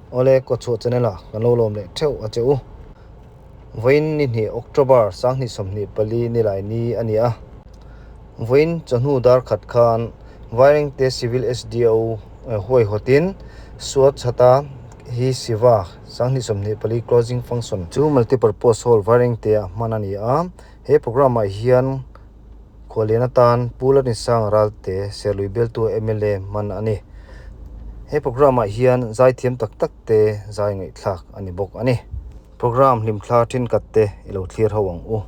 Awle Kawchhuah channel ah kan lo lawm leh theuh a che u. Vawiin ni hnih October 2024 nilai ni a ni a. Vawiin chawhnu dar khat khan Vairengte Civil SDO huaihawtin Swachhata Hi Seva 2024 Closing Function chu Multipurpose Hall Vairengte ah hman a ni a. He programme ah hian Khualian atan Pu Lalrinsanga Ralte Serlui bialtu mla hman a ni. He programme ah hian zaithiam tak tak te zai ngaihthlak a ni bawk a ni. Programme hlimthla thenkhat te i lo thlir ho ang u.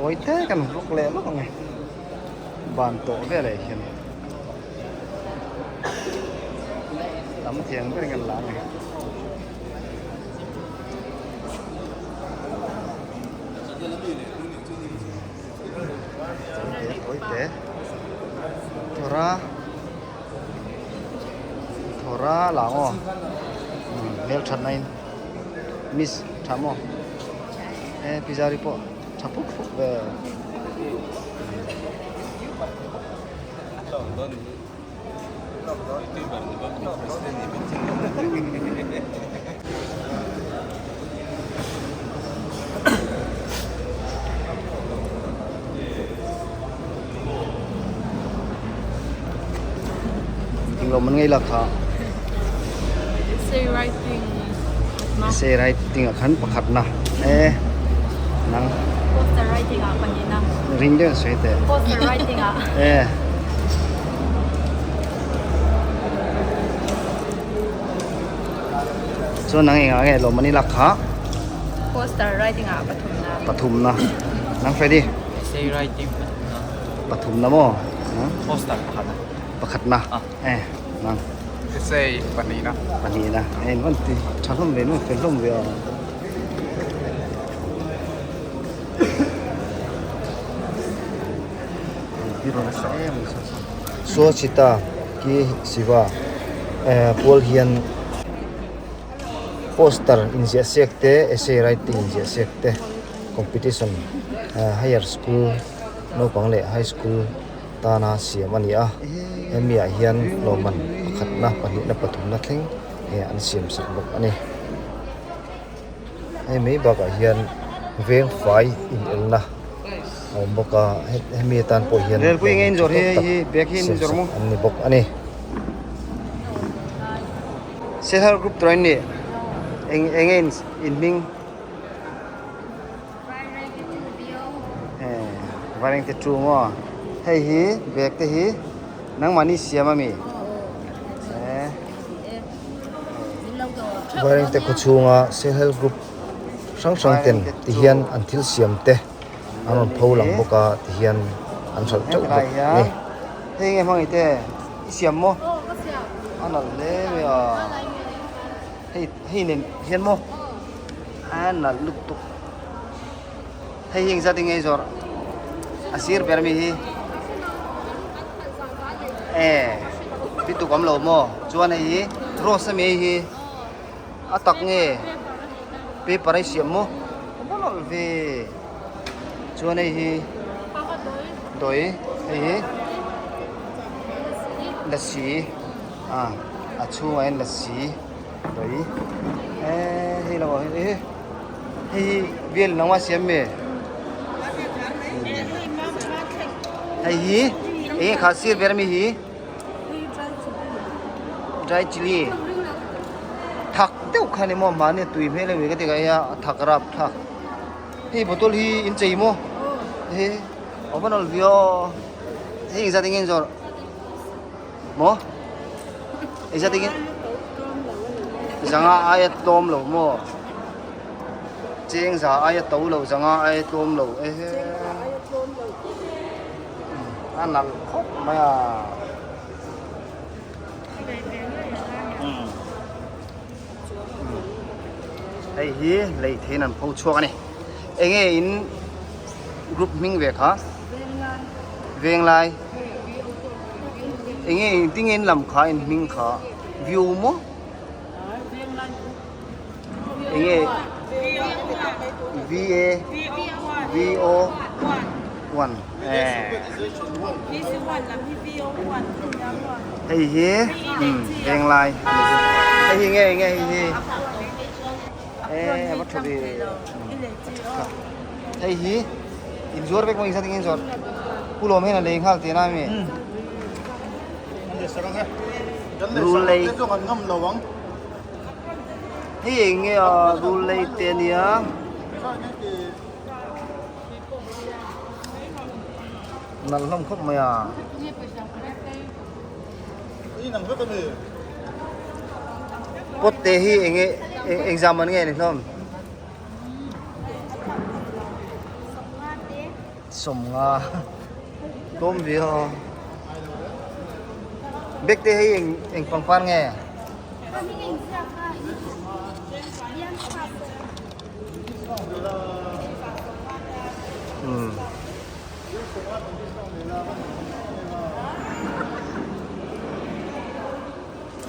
Tawi te kan vlog leh lawk ang e ban tawh veleh hian tam thiang ber in kan la ang e. Tawi te tawi te thawra thawra la ang aw hmel that na in miss tha maw e pizari pawh tha phuk phuk ve. Englo man ngei la kha. Essay writing na. Essay writing ah khan pakhat na e nang. Poster writing ah pahnih na. Ring deuh sawi teh. Poster writing ah. E. Chuan nang engah nge lawm an i lak kha? Poster writing ah pathum na. Pathum na. Nang Freddy? Essay writing pathum na. Pathum na maw? Poster pakhat na. Pakhat na. E nang. Essay pahnih na. Pahnih na. E van ti tha hlawm ve nu fel hlawm ve a. Swachhita Ki Seva pual hian poster inziah siak te essay writing inziah siak te competition higher school naupang leh high school tana siam a ni a hemi ah hian hlawhman pakhatna pahnihna pathumna thleng an siam sak bawk a ni. Hei mai bakah hian veng fai inelna a awm bawk a hemi atan pawh hian tha tawk tak siam sak an ni bawk a ni. Sehar group tur a ni eng eng nge in hming Vairengte chu maw hei hi bag te hi nangmahni siam a mi. Vairengte khaw chhunga Self Help Group hrang hrang ten ti hian an thil siam te an rawn pho lang bawk a ti hian an hralh teuh bawk a ni. Hei nge hmang ite i siam maw? A nalh hle mai a. Hei hei nen hian maw? A nalh lutuk. Hei hi engzat enge i zawrh? A sir ber mi hi. E bituk awm lo maw? Chuan hei hi rose ami hei hi a tak nge paper a i siam maw? A va lawlh ve. Chuan hei hi dawi hei hi lasi a a chhungah hian lasi dawi eee. Hei lamah hian e hei hi vel nangmah siam me hei hi eng nge kha sir ber ami hi dry chilli thak deuh kha ni maw mahni tui hmel emaw ka ti ka hei a thak rap thlak hei bottle hi in chei maw he a va nawlh viau hei engzat enge in zawrh maw engzat enge zanga aia tlawm lo maw cheng za aia to lo zanga aia tlawm lo ehe a nalh khawp mai a hei hi lei theiin an pho chhuak a ni enge in group hming ve kha venglai enge engtin nge in lam kha in hming kha view maw enge v a v o one hei hi venglai hei hi nge nge hei hi e va tha ve hei hi inzuar vek maw engzat nge inzuar pu lawm hian a lei nghal tihna a mi rul lei hei eng nge a rul lei te a nia. Nalh hlawm khawp mai a. Pot te hi eng nge eng zam an nge ni hlawm? Sawmnga tlawm ve aw. Bag te hi eng eng pangpar nge?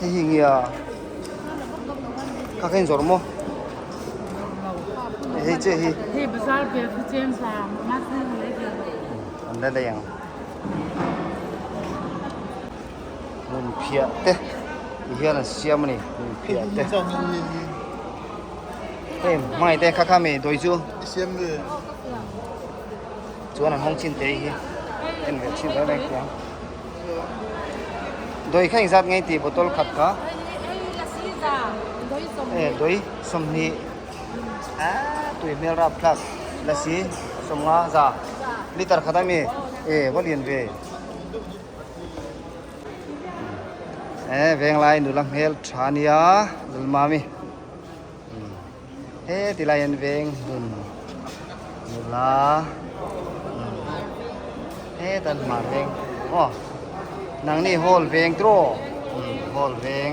Hei hi nge a kha kha in zawrh maw hei che hi hei bazar bel chu chen sa ma an la lei ang hmun phiah te ti hian an siam a ni hmun phiah te hei hmai te kha kha mi dawi chu chuan an hawng chin te hi en ve chin reng reng tih ang dawi kha engzat nge tih bottle khat kha e dawi sawmhnih ah tui hmel rap thlak lasi sawmnga za liter khat ami e va lian ve. E venglai nula hmel tha ania Lalmami he tilai hian veng hmun nula heta an hmar veng aw nangni hall veng tiraw hall veng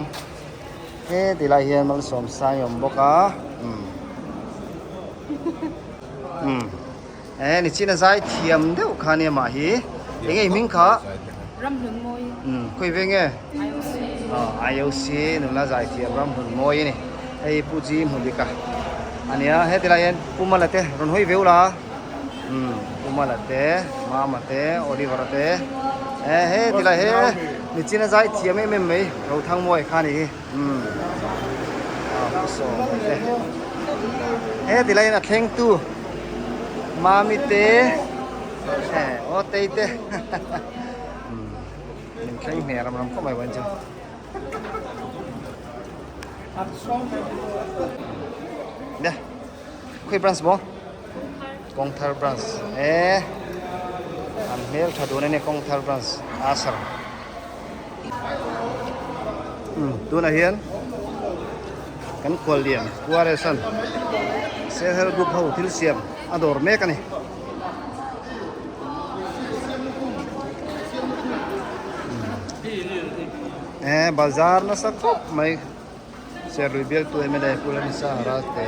he tilai hian malsawm sang a awm bawk a E nichin a zai thiam deuh kha nia mah hi eng nge i hming kha? Ramhlunmawi. Umm khawi ve nge? IOC. Aw IOC nula zai thiam Ramhlunmawi a ni. Hei Pu Ji Hmudika a nia heti lai hian Pu Mala te rawn hawi ve ula umm Pu Mala te Mama te Oliver a te e heti lai he nichin a zai thiam em em mai Rothangmawi kha a ni hi umm aw Pu Sawma te heti lai hian a thlengtu Mami te eh aw tei te min thleng hmel ram ram khawp mai vawiin chu nia khawi branch maw kawngthar branch eh an hmel tha dun a ni kawngthar branch asar tunah hian kan khuallian Kuaresan Self Help Group ho thil siam a dawr mek a ni. Eh bazar nasa khawp mai Serlui bialtu mla Pu Lalisa Ralte.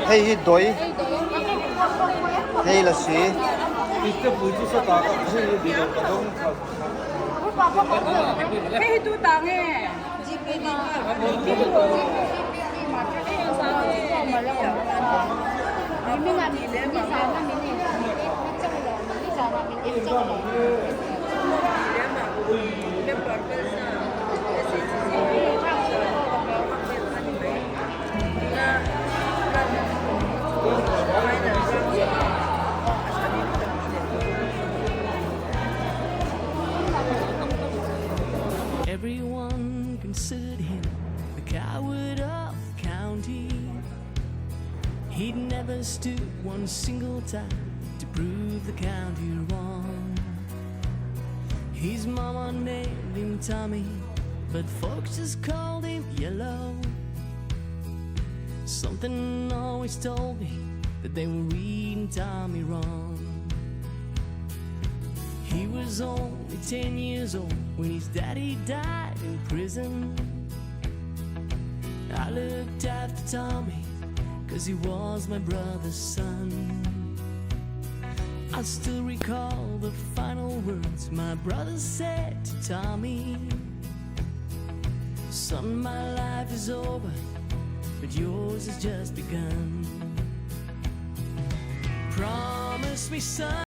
Hei hi dawi hei lasi. Everyone considered him the coward of the county. He'd never stood one single time to prove the county wrong. His mama named him Tommy, but folks just called him Yellow. Something always told me that they were reading Tommy wrong. He was only 10 years old when his daddy died in prison. I looked after Tommy, cause he was my brother's son. I still recall the final words my brother said to Tommy. Son, my life is over, but yours has just begun. Promise me, son.